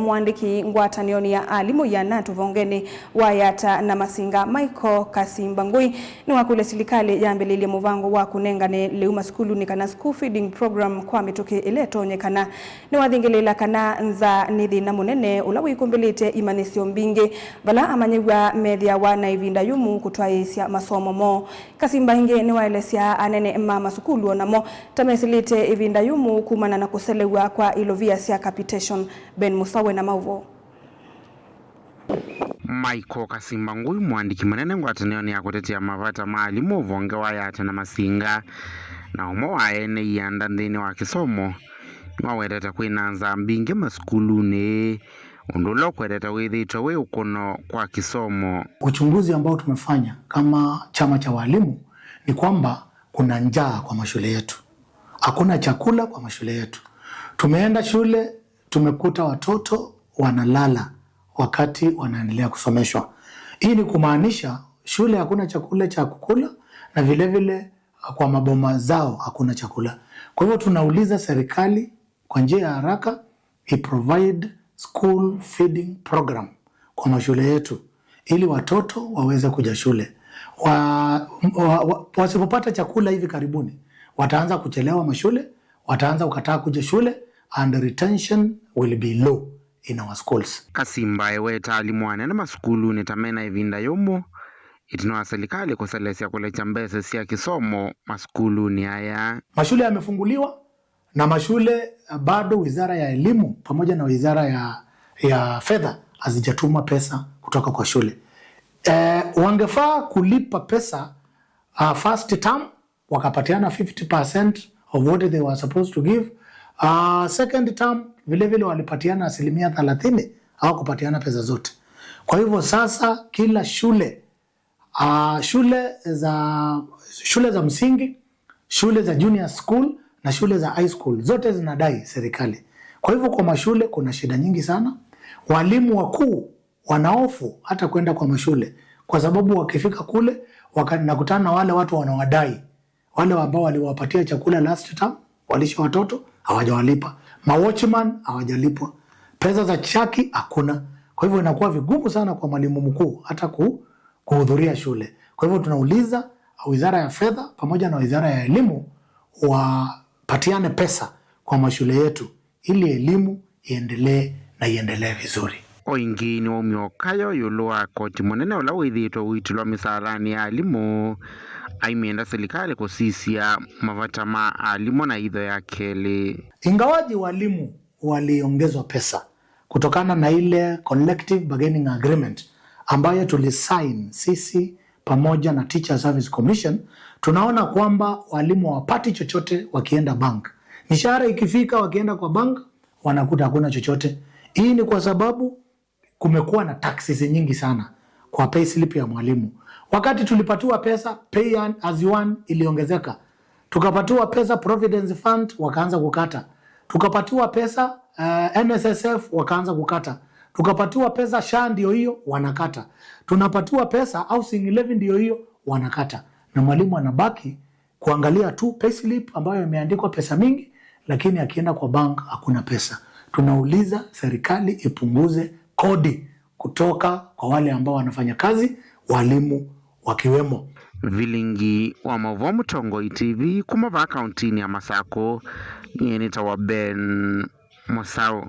Mwandiki ngwatanioni ya alimu ya Natu Vongeni wa Yata na Masinga Michael Kasimba Ngui ni wakule silikali yambililie muvango wa kunengane leu masukulu ni kana school feeding program kwa mituki iletonyekana ni wathingilila kana nza ni thina munene ula wikumbilite imanisio mbingi vala amanyiwa methiawa na ivinda yumu kutwaisya masomo mo. Kasimba ingi ni waelesya anene ma masukulu onamo tamesilite ivinda yumu kumana na kuselewa kwa ilovia sya capitation. Ben Musawe na mauvo. Michael Kasimba Ngui mwandiki munene ngwatanio ya kutetea mavata ma alimu uvonge wa Yata na Masinga na umo wa ene ianda nthini wa kisomo niwawetete kwina nzaa mbingi masukuluni undu ula ukwetete withitwe wi ukuno kwa kisomo. Uchunguzi ambao tumefanya kama chama cha walimu ni kwamba kuna njaa kwa mashule yetu, hakuna chakula kwa mashule yetu. Tumeenda shule tumekuta watoto wanalala wakati wanaendelea kusomeshwa. Hii ni kumaanisha shule hakuna chakula cha kukula na vilevile kwa maboma zao hakuna chakula. Kwa hivyo tunauliza serikali kwa njia ya haraka i-provide school feeding program kwa mashule yetu ili watoto waweze kuja shule. Wasipopata chakula hivi karibuni wataanza kuchelewa mashule, wataanza kukataa kuja shule and retention will be low in our schools. Kasimba eweta alimu anene masukuluni tamena ivinda yumu itina wa serikali kuselesya kulecha mbesa sya kisomo masukuluni aya. Mashule yamefunguliwa na mashule bado wizara ya elimu pamoja na wizara ya fedha hazijatuma pesa kutoka kwa shule. Wangefaa kulipa pesa first term wakapatiana 50% of what they were supposed to give. Second term vile vile walipatiana 30% au kupatiana pesa zote. Kwa hivyo sasa kila shule shule za msingi, shule za junior school na shule za high school zote zinadai serikali. Kwa hivyo kwa mashule kuna shida nyingi sana. Walimu wakuu wanahofu hata kwenda kwa mashule kwa sababu wakifika kule wanakutana na wale watu wanawadai, wale ambao waliwapatia chakula last term, walisha watoto hawajawalipa, mawatchman hawajalipwa, pesa za chaki hakuna. Kwa hivyo inakuwa vigumu sana kwa mwalimu mkuu hata kuhudhuria shule. Kwa hivyo tunauliza Wizara ya Fedha pamoja na Wizara ya Elimu wapatiane pesa kwa mashule yetu ili elimu iendelee na iendelee vizuri. Oingi ni waumio kayo yulu wa koti munene ula withitwe uitilwa misarani ya alimu aimienda serikali kusisya mavata ma alimu na itho ya keli. Ingawaji walimu waliongezwa pesa kutokana na ile collective bargaining agreement ambayo tulisign sisi pamoja na Teacher Service Commission, tunaona kwamba walimu hawapati chochote wakienda bank. Mishahara ikifika, wakienda kwa bank wanakuta hakuna chochote. Hii ni kwa sababu kumekuwa na taxes nyingi sana kwa pay slip ya mwalimu. Wakati tulipatiwa pesa, pay as you earn iliongezeka, tukapatiwa pesa Providence Fund wakaanza kukata, tukapatiwa pesa NSSF wakaanza kukata, tukapatiwa pesa SHA ndio hiyo wanakata, tunapatiwa pesa housing levy ndio hiyo wanakata, na mwalimu anabaki kuangalia tu payslip ambayo imeandikwa pesa mingi, lakini akienda kwa bank hakuna pesa. Tunauliza serikali ipunguze kodi kutoka kwa wale ambao wanafanya kazi, walimu wakiwemo. Vilingi wa Mauvoo Mutongoi TV kuma va kaunti ya Masako nienita wa Ben Musau.